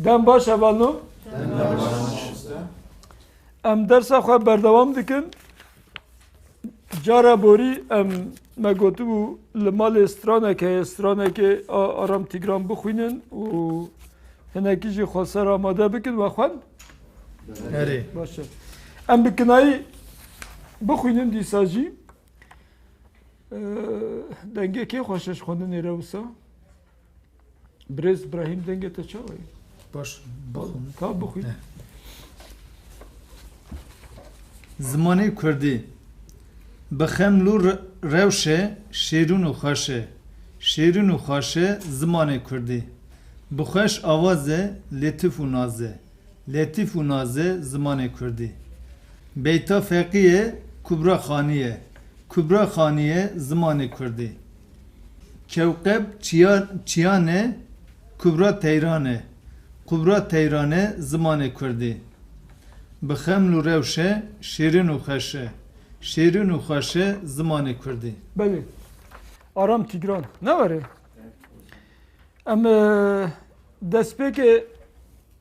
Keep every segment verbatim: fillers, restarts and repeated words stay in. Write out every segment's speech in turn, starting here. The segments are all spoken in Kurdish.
Dem baş hevalno. Em dersa xwe berdewam dikin. Cara borî em me gotibû li malê stranek heye, stranekê a Aram Tîgran bixwînin û hinekî jî xweser amade bikin we xwend. Erê. Baş e. Em bi kinayî bixwînin dîsa jî. Ee, dengê kê xweş e ji xwendinê re wisa? Birêz Brahîm, dengê te çawa ye? Baş, bixwin. Ka bixwîn. Eh. Zimanê Kurdî. Bi xeml û re-, rewş e, şêrîn û xweş e. Şêrîn û xweş e zimanê Kurdî. Bi xweş awaz e, letîf û naz e. Letîf û naz e zimanê Kurdî. Beyta Feqî ye, Kubra Xanî ye. Kubra Xanî ye zimanê Kurdî. Kewkeb çiya-, çiyan e, Kubra Teyran e. Kubra Teyran e zimanê Kurdî. Bi xeml û rewş e, şêrîn û xweş e. Şêrîn û xweş e zimanê Kurdî. Belê. Aram Tîgran. Ne were? Em, e, destpêkê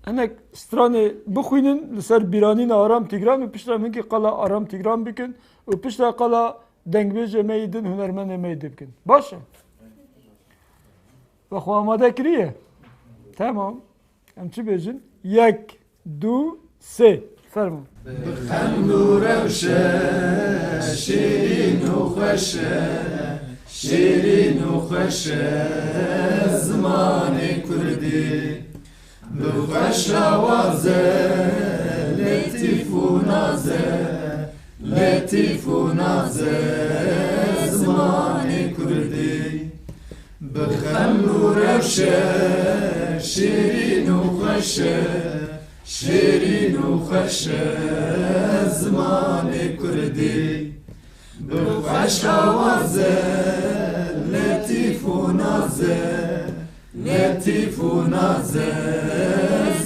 hinek stranê bixwînin li ser bîranîna Aram Tîgran û piştre em hinkî qala Aram Tîgran bikin û piştre qala dengbêjê me yî din, hunermendê me yî din bikin. Baş e? We xwe amade kiriye? Temam. Em çi bêjin? Yek, du, sê. Fermo. Bi xeml û rewş e, şêrîn û xweş e, şêrîn û xweş e zimanê Kurdî. Bi xweş awaz e, letîf û naz e, letîf û naz e zimanê Kurdî. Bi xeml û rewş e, şêrîn û xweş e, şêrîn û xweş e zimanê Kurdî. Bi xweş awaz e, letîf û naz e, letîf û naz e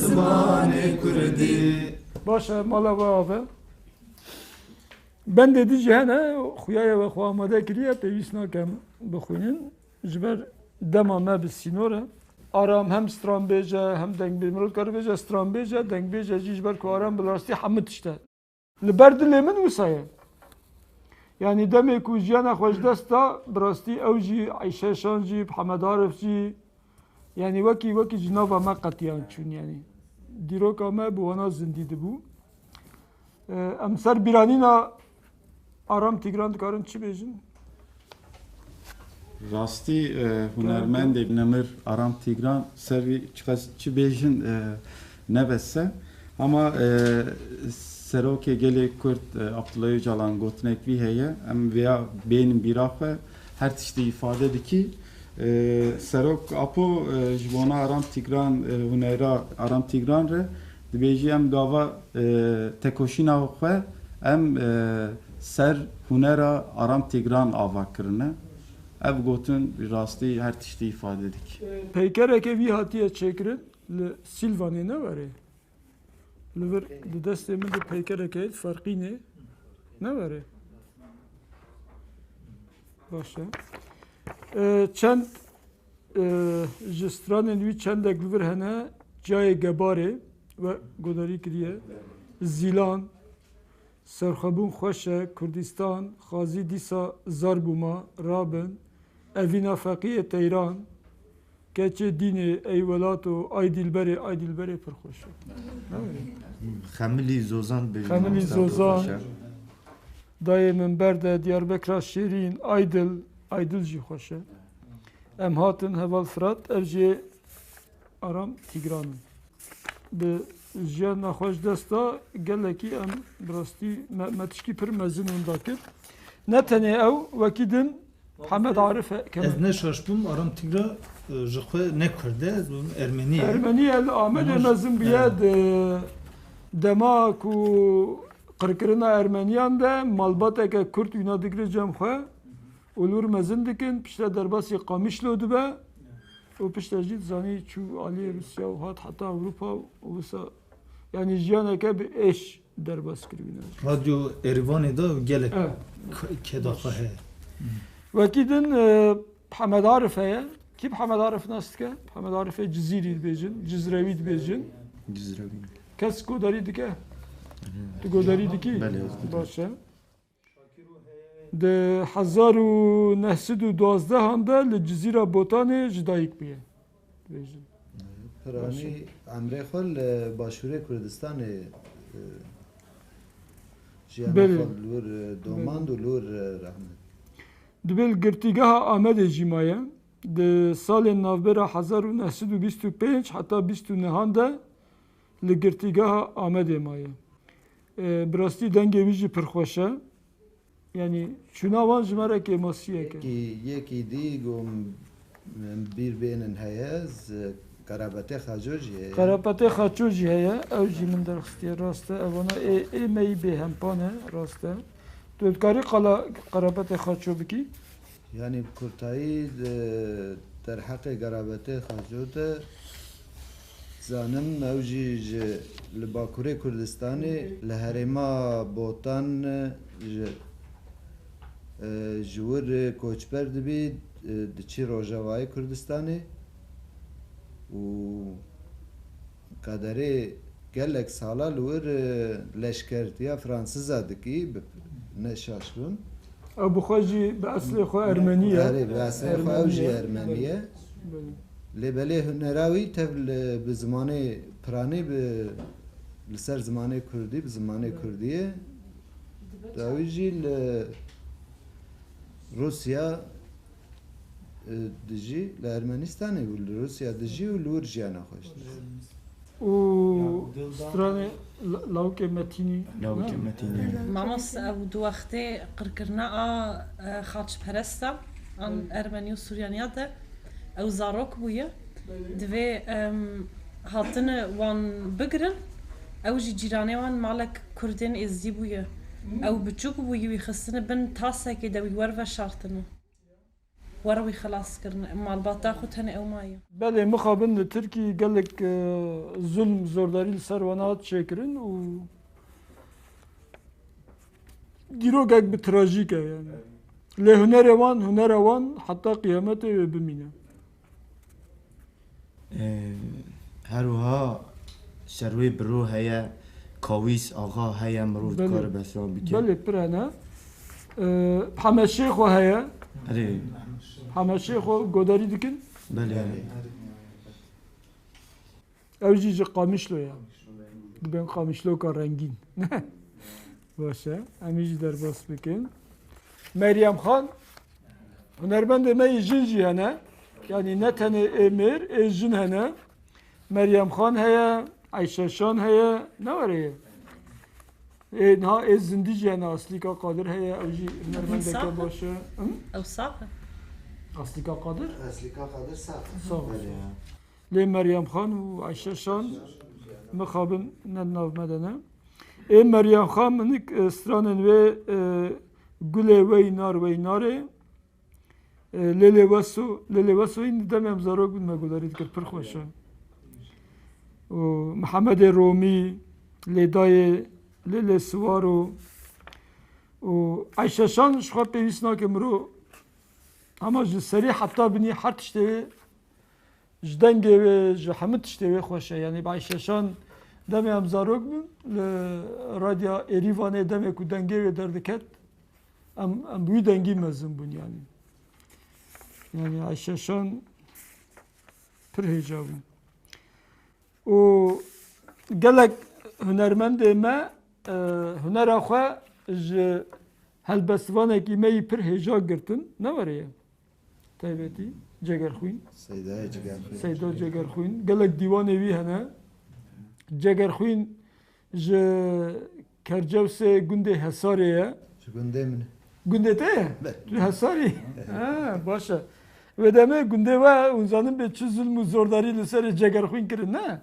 zimanê Kurdî. Baş e, mala we ava. Bendê din jî hene, xuya ye we xwe amade kiriye, pêwîst nakem bixwînin. Ji ber dema me bi sînor e. Aram hem stranbêj e, hem dengbêj, mirov dikare bêje stranbêj e, dengbêj e jî, ji ber ku Aram bi rastî hemû tişt e. Li ber dilê min wisa ye. Yanî demê ku jiyana xwe ji dest da, bi rastî ew jî, Eyşe Şan jî, Hemed Arif jî, yanî wekî, wekî ji nava me qetiyan çûn, yanî dîroka me bi wana zindî dibû. Em ser bîranîna Aram Tîgran dikarin çi bêjin? Rastî, e, hunermendê nemir Aram Tîgran ser vî çiqas çi bêjin, e, ne bes e. Ama, e, Serokê Gelê Kurd, e, Abdullah Öcalan gotinek vî heye. Em vêya bênin bîra xwe, her tiştî îfade dikî. E, Serok Apo, e, ji bona Aram Tîgran, e, hunera Aram Tîgran re dibêjî, em gava, e, tekoşîna xwe, em, e, ser hunera Aram Tîgran ava kirine. Ev gotin bi rastî her tiştî îfade dike. Peykereke vî hatiye çêkirin li Sîlvanê, ne were? Li vir di destê min de peykereke heye, ferqînê, ne were? Baş e. E, çend, e, ji stranên wî çendek li vir hene, Çiyayê Gebarê we godarî kiriye, Zîlan, Serxwebûn xweş e, Kurdistan, Xazî dîsa zar bûma, Rabin, Evîna Feqiyê Teyran, Keçê Dînê, Ey Welato, Ay Dîlberê, Ay Dîlberê pir xweş e. Xemilî Zozan bêjin, Xemilî Zozan. Dayê min berde, Diyarbekira Şêrîn, Aydil, Aydil jî xweş e. Em hatin heval Firat, ev jî Aram Tîgran in. Bi jiyana xwe ji dest da, gelekî em bi rastî me, me tişkî pir mezin winda kir. Ne tenê ew, wekî din Hemed Arif e, Kemal. Ez ne şaş bûm, Aram Tîgran, e, ji xwe ne Kurd e, ez bûm Ermenî ye. Ermenî ye, li Amedê mezin bûye, di dema ku qirkirina Ermeniyan de malbateke Kurd wîna digire cem xwe û li wir mezin dikin, piştre derbasî Qamişlo dibe û piştre jî dizanî çû aliyê Rûsya û hat heta Ewropa û wisa, yanî jiyaneke bi êş derbas kiribûne. Radyo Erîvanê de gelek, evet, k-, keda xwe heye. Wekî din, e, Hemed Arif heye. Kî Mihemed Arif nas dike? Mihemed Arifê Cizîrî dibêjin, Cizrewî dibêjin. Cizrewî. Kes godarî dike? Tu godarî dikî? Belê, ez godarî. Baş e. Di hezar û neh sed û duazdehan de li Cizîra Botanê ji dayik bûye. Dibêjin. Piranî emrê xwe li Başûrê Kurdistanê, e, jiyana Belê. xwe li wir, e, domand û li wir, e, rehmet. Dibê li girtîgeha Amedê jî maye. Di salên navbera hezar û neh sed û bîst û pênc heta bîst û nehan de li girtîgeha Amedê maye. E, bi rastî dengê wî jî pir xweş e. Yanî çûna wan ji me re kêmasiyek e. Yekî, yekî dî ku min bîr bênin heye, z-, Qerabetê Xaco jî heye. Qerabetê Xaco jî heye, ew jî min derxistiye, rast e. Evana ê, ê me yî bêhempa ne, rast e. Tu dikarî qala Qerabetê Xaco bikî? Yanî bi kurtayî, e, derheqê Qerabetê Xaco de zanim, ew jî ji, li Bakurê Kurdistanê, li herêma Botan, e, ji, e, ji wir koçber dibî, e, diçî Rojavayê Kurdistanê û qederê gelek sala li wir, e, leşkertiya Fransiza dikî, bi, ne şaş bim. Ew bi xwe jî, bi eslê xwe Ermenî ye. Erê, bi eslê xwe ew jî Ermenî ye. Belê. Lê belê hunera wî tev li, bi zimanê piranî, bi, li ser zimanê kurdî, bi zimanê kurdî ye. Dawî jî li Rûsya, e, dijî, li Ermenistanê û li Rûsya dijî û li wir jiyana xwe ji dî. Û stranê la-, lawikê Metînî. Lawikê Metînî. Mamoste, ew di wextê qirkirina a, e, xaçperesta an Ermenî û Suryaniya de, ew zarok bûye. Divê, em, hatine wan bigirin. Ew jî cîranê wan malek Kurdên Êzidî bûye. Ew biçûk bûye, wî xistine bin tasekê de wî wer veşartine. Were wî xilas kirin. Malbata xwe tenê ew maye. Belê, mixabin li Tirkî gelek, e, zulm, zordarî li ser wan hat çêkirin û dîrokek bi trajîk e yani. Lê hunerê wan, hunera wan heta qiyametê wê bimîne. Ee, her wiha ser wê biro heye, kawîs, axa heye, mirov Belê. dikare besran bike. Belê, pir hene. Ee, Hemeşê xwe heye. Erê. Hemeşê xwe godarî dikin. Belê. Ew jî ji Qamişlo ye. Dibên Qamişloka rengîn. Baş e. Em ê jî derbas bikin. Meryem Xan, hunermendê me yê jin jî hene. Yanî ne tenê ê mêr, ê jin hene. Meryem Xan heye, Eyşe Şan heye, ne were ye? Ê niha ê zindî jî hene, Aslîka Qadir heye, ew jî hunermendeke baş e. Him? Ew sax e. Aslîka Qadir? Aslîka Qadir sax e. Sax e. Belê. Lê Meryem Xan û Eyşe Şan mixabin ne di nav me de ne. Ê Meryem Xan minik, e, stranên wê, e, Gulê Wey Nar Wey Narê, e, Lêlê Weso, Lêlê Weso hîn demê em zarok bûn me guhdarî dikir, pir xweş e. Û Mihemedê Romî, Lêdayê, Lêlê Siwaro û Eyşe Şan ji xwe pêwîst nake mirov hema ji serî heta binî her tiştê wê Ji dengê wê, ji hemû tiştê wê xweş e. Yanî bi Eyşe Şan demê em zarok bûn, li radya Êrîvanê demê ku dengê wê derdiket, em, em bi wî dengî mezin bûn yanî. Yanî Eyşe Şan pir hêja bû. Û gelek hunermendê me, e, hunera xwe ji helbestvanekî me yî pir hêja girtin, ne were ye? Taybetî, Cegerxwîn. Seydayê Cegerxwîn. Seyda Cegerxwîn. Gelek dîwanê wî hene. Cegerxwîn ji Kercewsê gundê Hesarê ye. Ji gundê min e. Gundê te ye? Be. Tu Hesarî? Ha, baş e. Wê demê gundê we, hûn zanin bê çi zulm û zordarî li serê Cegerxwîn kirin, ne?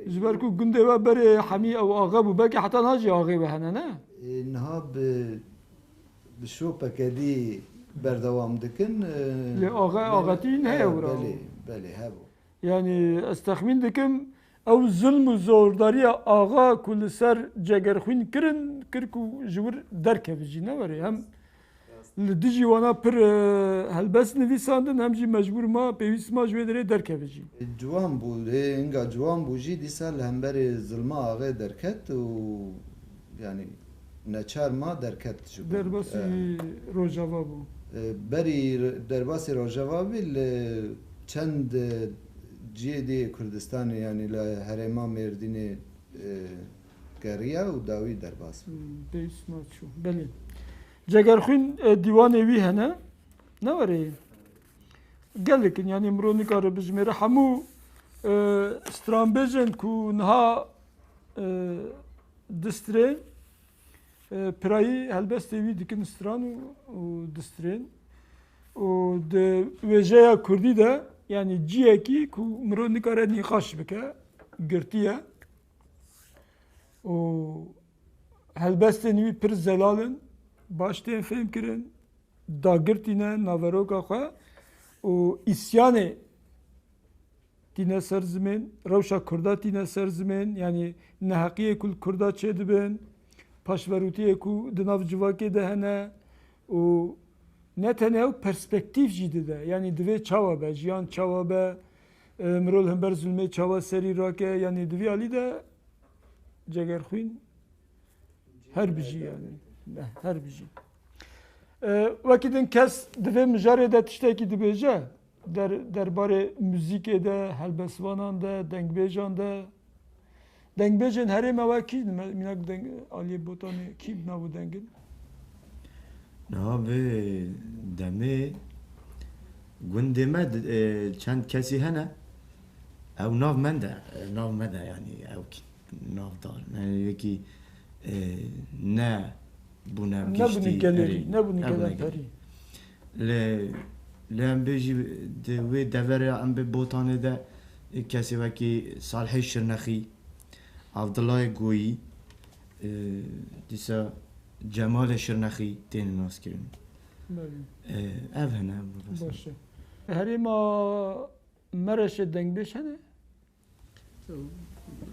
Ji ber ku gundê we berê hemî ew axe bû, belkî heta niha jî axê we hene, ne? Ê, niha bi, bi şopeke dî berdewam dikin, e, Lê axe, belê, axetî heye e, wira. Belê, belê, hebû. Yanî ez texmîn dikim, ew zulm û zordariya axa ku li ser Cegerxwîn kirin, kir ku ji wir derkeve jî, ne were. Hem Li dijî wana pir, e, helbest nivîsandin, hem jî mecbûr ma, pêwîst ma ji wê derê derkeve jî. Ciwan bû, hê hinga ciwan bû jî dîsa li hemberê zilma axê derket û, yanî, neçar ma derket ji bo. Derbasî, e, Rojava bû. E, berî re-, derbasî Rojava bî, li çend, e, cihê dî yê Kurdistanê, yanî li herêma Mêrdînê, e, geriya û dawî derbas bû. Hmm, pêwîst ma çû. Belê. Cegerxwîn, e, dîwanê wî hene. Ne were ye. Gelek in, yanî mirov nikare bijimêre. Hemû, e, stranbêjên ku niha, e, distirên, e, pirayî helbestê wî dikin stran û, û distirên. Û di wêjeya kurdî de, yanî cihekî ku mirov nikare nîqaş bike, girtî ye. Û helbestên wî pir zelal in, baş tên fêmkirin, dagirtî ne naveroka xwe û îsyanê tîne ser zimên, rewşa Kurda tîne ser zimên, yanî neheqiyê ku li Kurda çêdibin, paşverûtiyê ku di nav civakê de hene û ne tenê ew, perspektîf jî dide. Yanî divê çawa be, jiyan çawa be, e, mirov li hember zulmê çawa serî rake, yanî di vî alî de Cegerxwîn her bijî yanî. Her bijî. E, wekî din kes di vê mijarê de tiştekî dibêje, der-, derbarê muzîkê de, helbestvanan de, dengbêjan de. Dengbêjên herêma we kî, me-, mînak deng-, aliyê Botanê kî bi nav û deng in? Niha vê demê gundê me di-, e, çend kesî hene. Ew nav me de, e, nav me de, yanî ew kî navdar. Yanî wekî, e, ne bûne Nebûne giştî, gelêrî, erê, nebûne nebûne gelen gelêrî. Perî. Lê, lê em bêjî di wê deverê em bi Botanê de, e, kesê wekî Salihê Şirnexî, Abdullahê Goyî, e, dîsa Cemalê Şirnexî têne naskirin. Belê. E, ev hene, ev hene. Baş e. Herêma Mereşê dengbêj hene?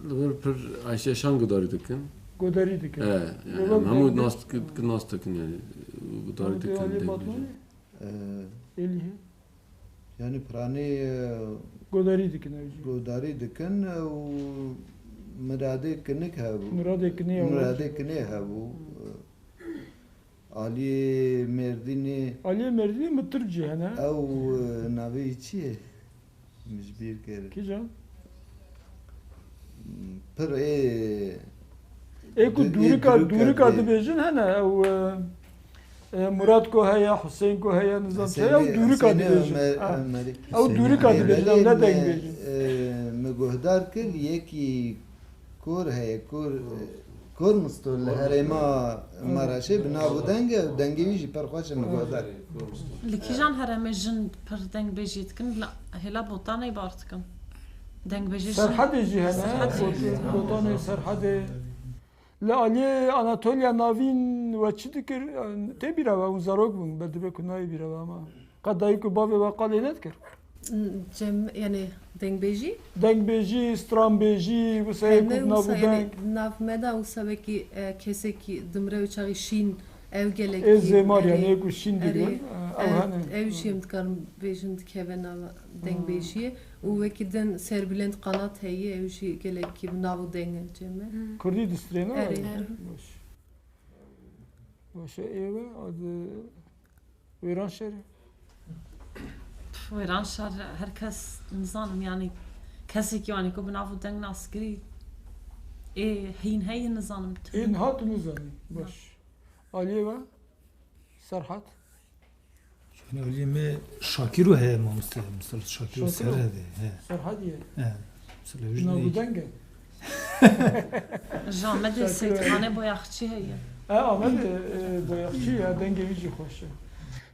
Li vir pir Ayşe Şan gudarî dikin. Gudarî dikin. E, yani Li vir hemû dengbêj nas dikin, nas dikin yani. Gudarî Hemû dikin, aliyê dengbêj. Batmanê? E, Êlî he? Yani piranî, e, Gudarî dikin ew jî. Gudarî dikin û Miradê Kinik hebû. Miradê Kinê ya Miradê Kinê hebû. Aliyê Mêrdînê. Aliyê Mêrdînê min Tirk jî hene. Ew, e, navê wî çi ye? Min ji bîr kir. Kîjan? Pir ê Ê ku di-, ê dûrika, dûrika dûrika dibê- dibêjin hene, ew, e, e, Murat ku heye, Husên ku heye, nizam çi heye, ew Husênê, dûrika Husênê dibêjin. Ömer, Ha. Ömerî. Ew dûrika Husênê dibêjin, ew ne Ömerî deng me-, bêjin. E, min guhdar kir, yekî Kor heye, kor, kor misto li herêma Maraşê bi nav û deng e, dengê wî jî pir xweş e, min guhdar. Li kîjan herêmê jin pir dengbêjî dikin? Li hêla Botanê bar dikin. Dengbêjî jin. Serhedê jî hene, Serhedê. Bot-, Botanê Serhedê. Li aliyê Anatoliya Navîn we çi dikir? Tê bîra we, hûn zarok bûn, be dibe ku nayê bîra we ama. Qet dayik û bavê we qalê nedikir? Cem, yani dengbêjî? Dengbêjî, stranbêjî, wisa yê ku Heme nav û wisa, yani deng. Nav me de wisa wekî, e, kesekî dimre û çaxî şîn ew gelekî Ê zêmar, yani erê, yê ku şîn erê, digrin, e, ew e, hene. Ew jî em dikarin bêjin dikeve nava dengbêjiyê. Û wekî din Serbilend Qanat heye, ew jî gelekî bi nav û deng e cem me. Kurdî distrêne Erê. Wayî. Baş. Baş e, ê we, ad-, Wêranşehir? Wêranşehir, her kes nizanim, yani kesekî wanî ku bi nav û deng nas kirî, ê hîn heye nizanim. Ê niha tu nizanî. Baş. Aliyê we? Serhat? Yani aliyê me Şakîro heye mamoste, mesela Şakîro Şakîro? Serhedê, he. Serhedî ye? He. Mesela Nav û deng e? Ji Amedê Şakir Seyîdxanê Boyaxçî heye. E, Amedê, e, Boyaxçî ya, dengê wî jî xweş e.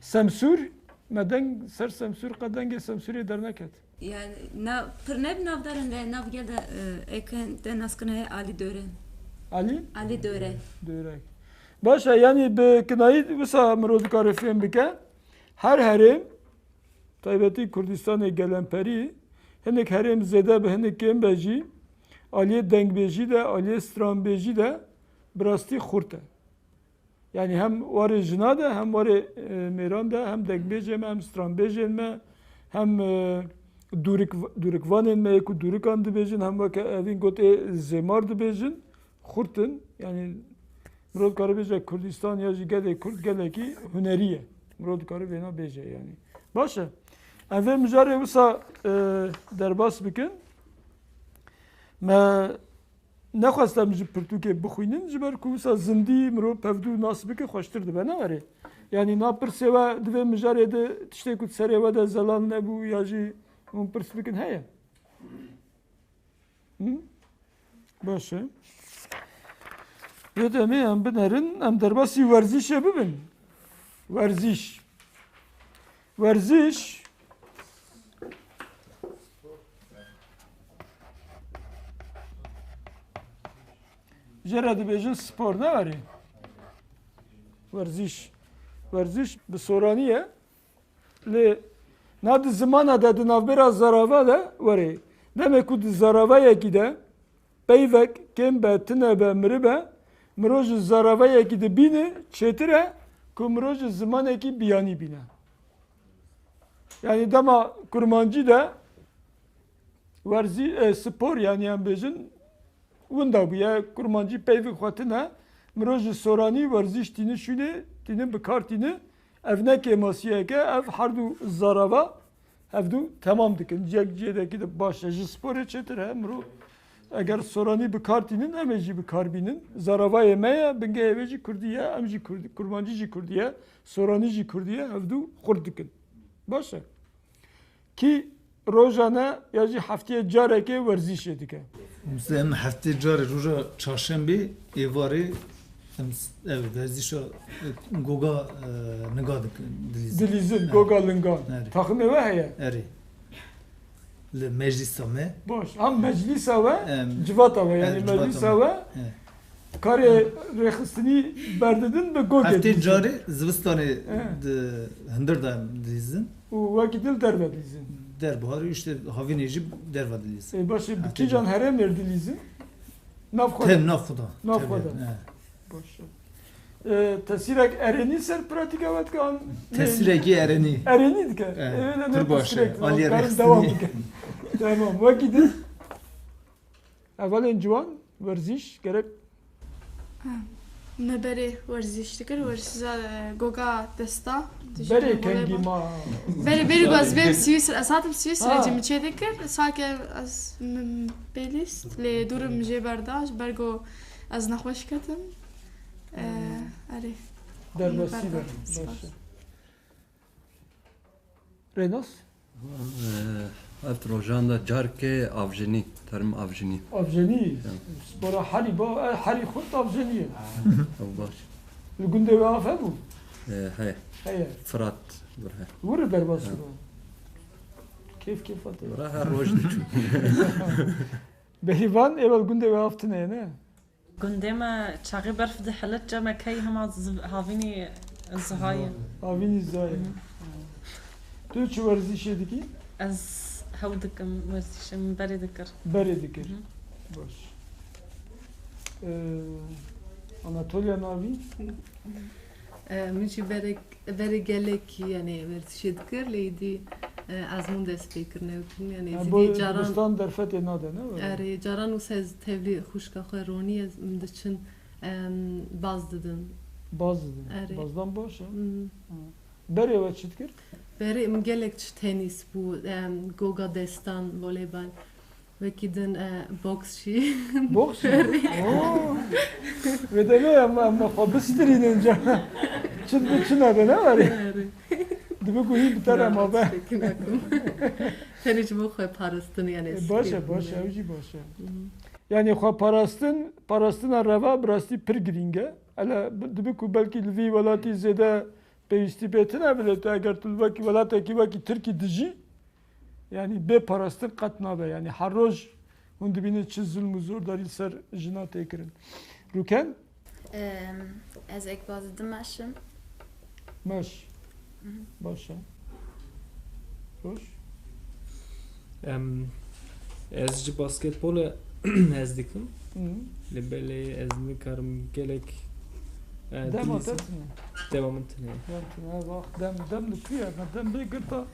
Semsûr, me deng ser Semsûr, qet dengê Semsûrê derneket. Yani, na, pir ne bi navdar in, lê nav gel de, e, ê ke te nas kine heye Alî Döre. Alî? Alî Döre. Dörek. Baş e, yani bi kinayî wisa mirov dikare fêm bike. Her herêm, taybetî Kurdistanê gelemperî, hinek herêm zêde be, hinek kêm be jî, aliyê dengbêjî de, aliyê stranbêjî de bi rastî xurt e. Yani hem warê jina de, hem warê, e, mêran de, hem dekbêjê me, hem stranbêjên me, hem, e, dûrik-, dûrikvanên me yê ku dûrikan dibêjin, hem weke evîn got ê zêmar dibêjin, xurt in. Yani mirov dikare bêje Kurdistan ya jî gelê Kurd gelekî hunerî ye. Mirov dikare vêna bêje yani. Baş e. Em vê mijarê wisa, e, derbas bikin. Me nexwest em ji pirtûkê bixwînin, ji ber ku wisa zindî mirov pevdû nas bike xweştir dibe, ne were? Yanî na pirsê we di vê mijarê de tiştê ku di serê we de zelal nebû ya jî hûn pirs bikin heye? Hı? Baş e. Yê demê em binerin, em derbasî werzîşê bibin. Werzîş. Werziş. Jê re dibêjin spor, ne were? Werziş. Werziş bi soranî ye. Lê na di zimana de, di navbera zarava de were. Demê ku di zaravayekî de peyvek kêm be, tune be, miribe, mirov ji zaravayekî dibîne çêtir e ku mirov ji zimanekî biyanî bîne. Yanî dema kurmancî de werzî, e, spor, yanî em bêjin, winda bûye, kurmancî peyvek xwe tune, mirov ji soranî werzîş tîni şûnê, tîni bi kar tîni. Ev ne kêmasiyeke, ev her du zarava hevdu temam dikin. Ciyek ciyê de kî de baş e. Ji sporê çêtir e, mirov eger soranî bi kar tînin, em ê jî bi kar bînin. Zaravayê me ye, bingehê wê jî kurdî ye, em jî kurdî, kurmancî jî kurdî ye, soranî jî kurdî ye, hevdu xurt dikin. Baş e. Kî rojane ya jî heftiyê carekê werzîşê dike? Mesela em heftê carê roja çarşembê êvarê em s-, ev werzîşa, e, goga, e, linga dik-, dilîzin. Dilîzin, evet. Goga lingan. Erê. Taximê we heye? Erê. Li meclîsa me. Baş. Hem meclîsa we, em, civata we, yani evet, civata meclîsa me. We. Evet. Karê rêxistinî berdidin bi gogê Heftê dilîzin. Carê zivistanê Evet. Di hundir de em dilîzin. Û wekî dil derve dilîzin. Derbiharî işte havînê jî derve dilîzin. Ê, baş e, bi Heftê kîjan carê. Herêmê dilîzin? Nav xwe Tem de. Nav xwe de. Nav Tem xwe de. He. Baş e. Ê, tesîrek erênî ser pratîka we dike an? Tesîrekî erênî. Erênî dike. He, Ê, ne pir baş e. Tesîrek, Aliyê karin rêxistinî. Devam bike. Tamam, wekî dil. Hevalên ciwan, werzîş gerek. Me berê werzîş dikir, werzîşa, e, goga desta. Berê kengî ma. Berê, berê ku ez bêm Swîsre, ez hatim Swîsre Ha. Cî min çê dikir. Sake ez, m-, m-, bêlîst, lê dûrim jê berda, ji ber ku ez nexweş ketim. E, Hmm. Erê. Derbasî Berda. Be. Spas. Baş e. Rênas? Ev rojan de carkê avjinî, term avjinî. Avjenî? Ya. Spora herî ba, e, herî xurt avjenî ye. Ew baş. Li gundê we av hebû? E, heye. Heye. Firat, wir he. Wir derbas bû. Kêf kêfa te. Wir her roj diçû. Behîvan, êwel gundê we av tune ye, ne? Gundê me çaxê berf dihilet, cem me key hema ziv-, havînî ziha ye. Havînî ziha ye. Hı hı. Tu çi werzîşê dikî? Ez hew dikim, werzîşê min berê dikir. Berê dikir. Hı hı. Baş. Ee, Anatolia navî? Ee, min jî berek Berê gelek, yani, werzişê dikir, lê êdî, e, ezmûn dest pê kirine û kirin, yani, Ha, êdî bo caran dibistan derfetê nade, ne? Erê, caran wisa ez tevlî xwişka xwe ronî ez, em diçin, em, baz didin. Baz didin. Erê. Bazdan baş e. Hmm. Ha. Berê we çi dikir? Berê min gelek çi tenîs bû, em, goga destan, voleybal. Wekî din, e, boks jî. Boks jî? Oo. Wê demê em, em xwe bistirînin ca. Çi dibe, çi nabe, ne were? Erê. Dibe ku hîn bi te re mabe. Tiştekî nakim. Tenê ji bo xwe parastin, yani. E, baş e, baş e, ew jî baş e. Hı hı. Yani xwe parastin, parastina reva bi rastî pir girîng e. Hele bi-, dibe ku belkî li vî welatî zêde pêwîstî pê tune be, lê tu eger tu li wekî welatekî wekî Tirkî dijî, Yanî bê parastin qet nabe. Yanî her roj hûn dibînin çi zulm û zordarî li ser jina tê kirin. Rûken? Em, ez êk bazî du meş im. Meş. Mhm. Baş e. Roj? Em, ez ji basketbolê hez dikim. Hı. Lê belê ez nikarim gelek E, Dema dilîzî. Te tine. Dema min tine. Dem tine, bak, dem, dem li ku ye? Me dem bê girta.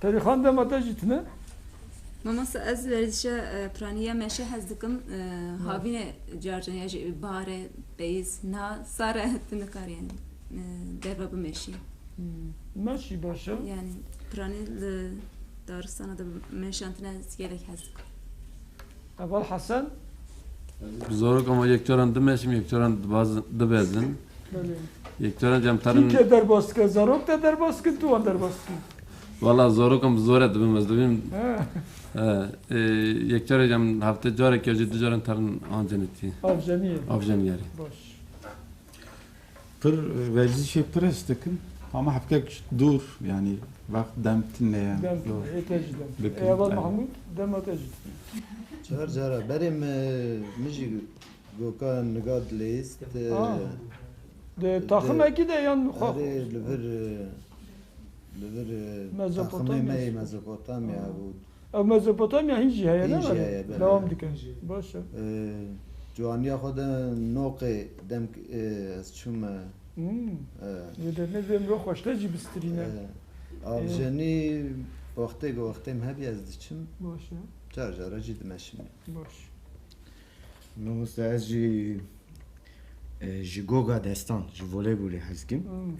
Perîxan, dema te jî tine? Mamoste, ez werzişa, e, piraniya meşê hez dikim. E, havîne carcan ya jî bare, peyîz, niha sare tu nikar yani, e, derva bimeşî. Hmm. Meşî baş e? Yani piranî li daristana de meşantine ez gelek hez dikim. Heval Hesen? Bi zarok ama yek caran dimeşim, yek caran dibaz-, dibezin. Belê. Yek caran cem Kî terin ke derbas dike? Zarok te derbas dikin, tu wan derbas dikî? Valla zarokan bi zor e dibim, ez dibim. He. He, e, yek caran cem hefte carek ya jî du caran terin ancenitî. Avjeniyê. Avjeniyê. Baş. Pir, e, werzişê pir hest dikim. Ama hevkek dûr, yani wext dem tine ye. Dem tine, ê te jî dem. Bikim, Ê, heval evet. Mahmûd, dema te jî. Çar cara berê min, min jî goka niga dileyist, e, Ah. Di de, taximekî de yan xwe erê, li vir, e, li vir, e, Mezopotamya. Taximê me yê Mezopotamya bû. Ev Mezopotamya hîn jî heye, ne? Hîn jî heye, belê. Dewam dike. Baş e. E, ciwaniya xwe de noqê dem, e, ez çûm, e, Hmm. E, Yê dernê vê mirov xweşte jî bistirîne. E, avjenî wextê ku wextê min hebî ez diçim. Baş e. Car cara jî dimeşim. Baş. Mamoste, ez jî, e, ji Goga Destan, ji voleybolê hez dikim. Hmm.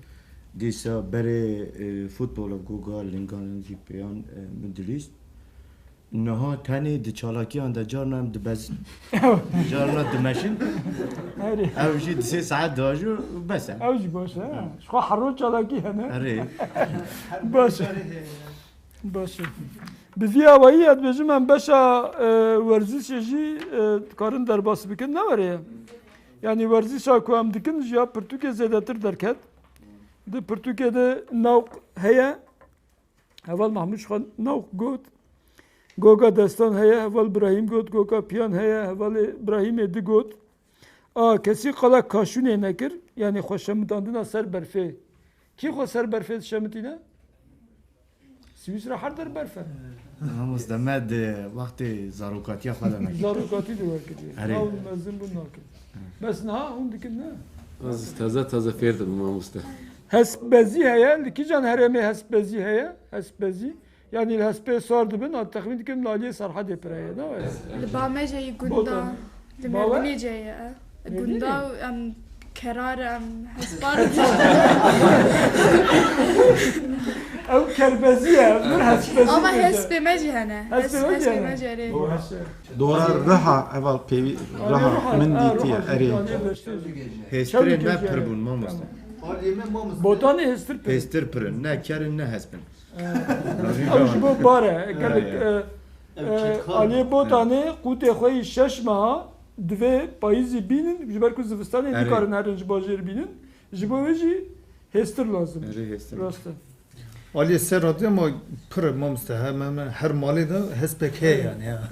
Dîsa berê, e, futbola Goga, Lingan, Lingî Pêyan, e, min dilîst. Niha tenê di çalakiyan de carna em dibezin. Carna dimeşin. Erê. Ew jî di sê saet diajo bes e. Ew jî baş e. Ha. Ji xwe her roj çalakî hene. Erê. Baş e. Baş e. Bi vî awayî ez dibêjim em beşa, e, werzişê jî, e, dikarin derbas bikin. Ne were ye? Yani werzişa ku em dikin ji ya pirtûkê zêdetir derket. Di pirtûkê de nawq heye. Heval Mahmûd ji xwe nawq got. Goga Destan heye, heval Birahîm got, goka Piyan heye, hevalê Birahîmê di got. A, kesî qala kaşûnê nekir, yani xwe şemitandina ser berfê. Kî xwe ser berfê dişemitîne? Swîsra her der berf e. Mamoste, me di wextê zarokatiya xwe de me kir. Zarokatî de we kiriye. Erê. Naw mezin bû nakin. Bes niha hûn dikin ne? Ez teze teze fêr dibim mamoste. Hespbezî heye, li kîjan herêmê hespbezî heye? Hespbezî. Yani li hespê sar dibin, a texmîn dikim li aliyê Serhedê pir heye, ne were? Li Bameceyî Botan. Gunda, li Bawe? Mêrdînê ceye. Mêrdînê? Gunda em kerar em hespan. Ew kerbezî ye, min hespbezî Ama dibêje. Hespê me jî hene. Hespê Hes-, me jî hespê hene. Me jî hene. Dora Riha, heval pêvî, Riha, Riha, min ha, dîtiye, Riha, erê. Riha, Riha. Hêstirê me pir bûn, mamoste. Tamam. Botanê hêstir pir. Hêstir pir in, ne ker in, ne hesp in. Ew ji bo bar e. Gelek, e, e, aliyê Botanê qûtê xwe yî şeş meha divê payîzî bînin, ji ber ku zivistanê Erê. Nikarin herin ji bajêr bînin. Ji bo wê jî hêstir lazim. Erê, hêstir. Rast e. Aliyê ser radyo ama pir mamoste, hemen hemen her malê de hespek heye yani, ha.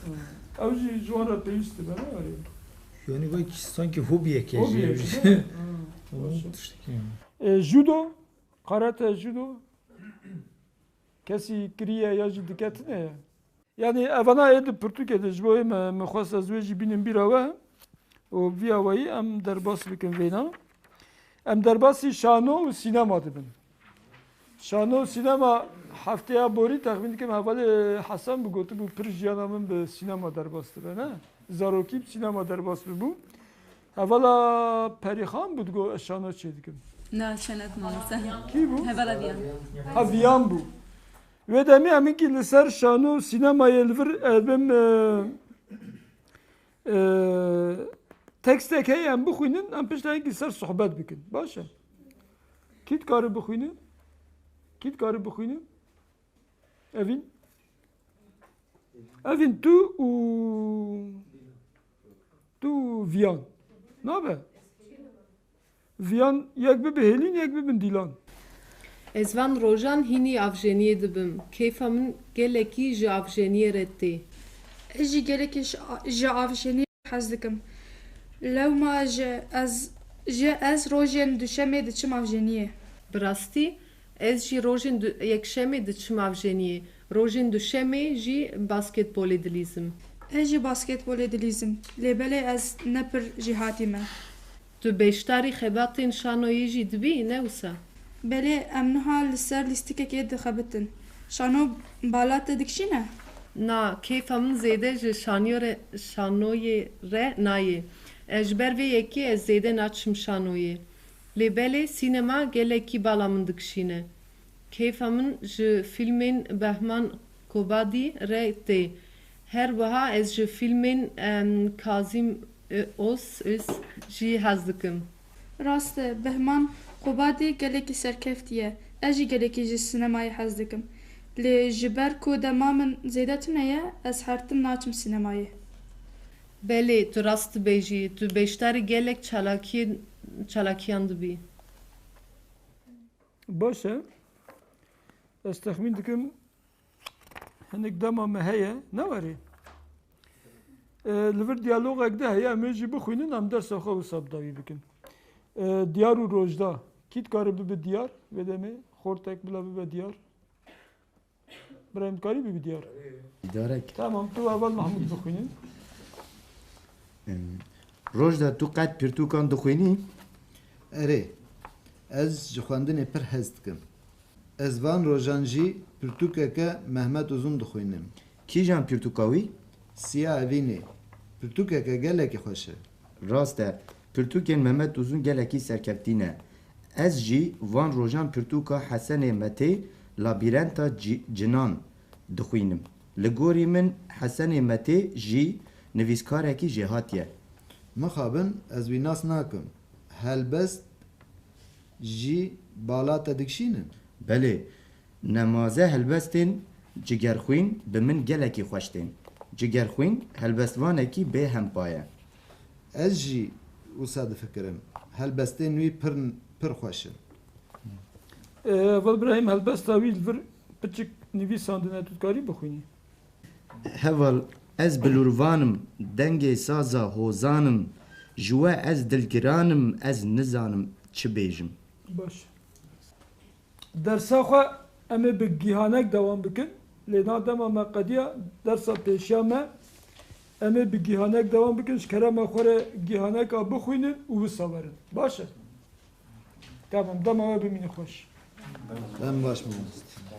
Ew jî ji wan re pêwîst dibe, ne were? Yani wek sanki hobiyek e jî. Hobiyek e, ne? Ha, baş e. Tiştekî. E, judo, karate, judo. Kesî kiriye ya jî dike tune ye? Yani evana ê di pirtûkê de ji bo ê me, min xwest ez wê jî bînim bîra we û vî awayî em derbas bikin vêna. Em derbasî şano û sînema dibin. Şano û sînema hefteya borî texmîn dikim hevalê Hesen bi gotibû pir jiyana min bi sînema derbas dibe, ne? Zarokî bi sînema derbas bibû. Hevala Perîxan bû, digot, ez şano çêdikim. Na, şenet mamoste. Kî bû? Hevala Viyan. Ha, Viyan bû. Wê demê em hinkî li ser şano û sînemayê li vir, ez bim, e, e, tekstek heye em bixwînin, em piştre hinkî ser sohbet bikin. Baş e? Kî dikare bixwîne? Kî dikare bixwîne? Evîn? Evîn, tu û, tu û Viyan. Nabe? Viyan yek bibe hêlîn, yek bibin dîlan. Ez van rojan hînî avjeniyê dibim. Keyfa min gelekî ji avjeniyê re tê. Ez jî gelekî ji, ji avjeniyê hez dikim. Lewma ji ez, ji ez rojên duşemê diçim avjeniyê. Bi rastî, ez jî rojên du-, yekşemê diçim avjeniyê. Rojên duşemê jî basketbolê dilîzim. Ez jî basketbolê dilîzim. Lê belê ez ne pir jêhatî me. Tu beşdarî xebatên şanoyê jî dibî, ne wisa? Belê, em niha li ser lîstikekê dixebitin. Şano bala te dikişîne? Na, keyfa min zêde ji şaniyo re, şanoyê re nayê. E, ji ber vê yekê ez zêde naçim şanoyê. Lê belê, sînema gelekî bala min dikişîne. Keyfa min ji fîlmên Behman Kobadî re tê. Her wiha ez ji fîlmên, em, Kazîm Ö-, Öz, Öz jî hez dikim. Rast e, Behman Kobadî gelekî serkeftî ye. Ez jî gelekî ji sînemayê hez dikim. Lê ji ber ku dema min zêde tune ye, ez her tim naçim sînemayê. Belê, tu rast dibêjî. Tu beşdarî gelek çalakiyên, çalakiyan dibî. Baş e. Ez texmîn dikim hinek dema me heye, ne werê? E, li vir diyalogek de heye, em ê jî bixwînin, em dersa xwe wisa bi dawî bikin. E, diyar û rojda. Kî dikare bibe diyar? Vê demê xortek bila bibe diyar. Birayim, dikarî bibî diyar? Diyarek. Tamam, tu heval Mahmûd bixwînin. Em, Rojda, tu qet pirtûkan dixwînî? Erê, ez ji xwendinê pir hez dikim. Ez van rojan jî pirtûkeke Mehmet Uzun dixwînim. Kîjan pirtûka wî? Siya Evînê. Pirtûkeke gelekî xweş e. Rast e, pirtûkên Mehmet Uzun gelekî serkeftî ne. Ez jî van rojan pirtûka Hesenê Metê, Labîrenta Ci-, Cinan dixwînim. Li gorî min Hesenê Metê jî nivîskarekî jêhatî ye. Mixabin, ez wî nas nakim. Helbest jî bala te dikişînin? Belê, nemaze helbestên Cigerxwîn bi min gelekî xweş tên. Cigerxwîn helbestvanekî bê hempa ye. Ez jî wisa difikirim. Helbestên wî pir, pir xweş in. Ee, Heval Birahîm, helbesta wî li vir piçik nivîsandine, tu dikarî bixwînî? Heval, ez bilûrvan im, dengê saza hozan im, ji we ez dilgiran im, ez nizanim çi bêjim. Baş. Dersa xwe em ê bi gîhanek dewam bikin. Lê na dema me qediya dersa pêşiya me, em ê bi gîhanek dewam bikin. Ji kerema xwe re gîhaneka bixwînin û wisa werin. Baş e? Tamam, dema we bimîne xweş. Dem baş, mamoste.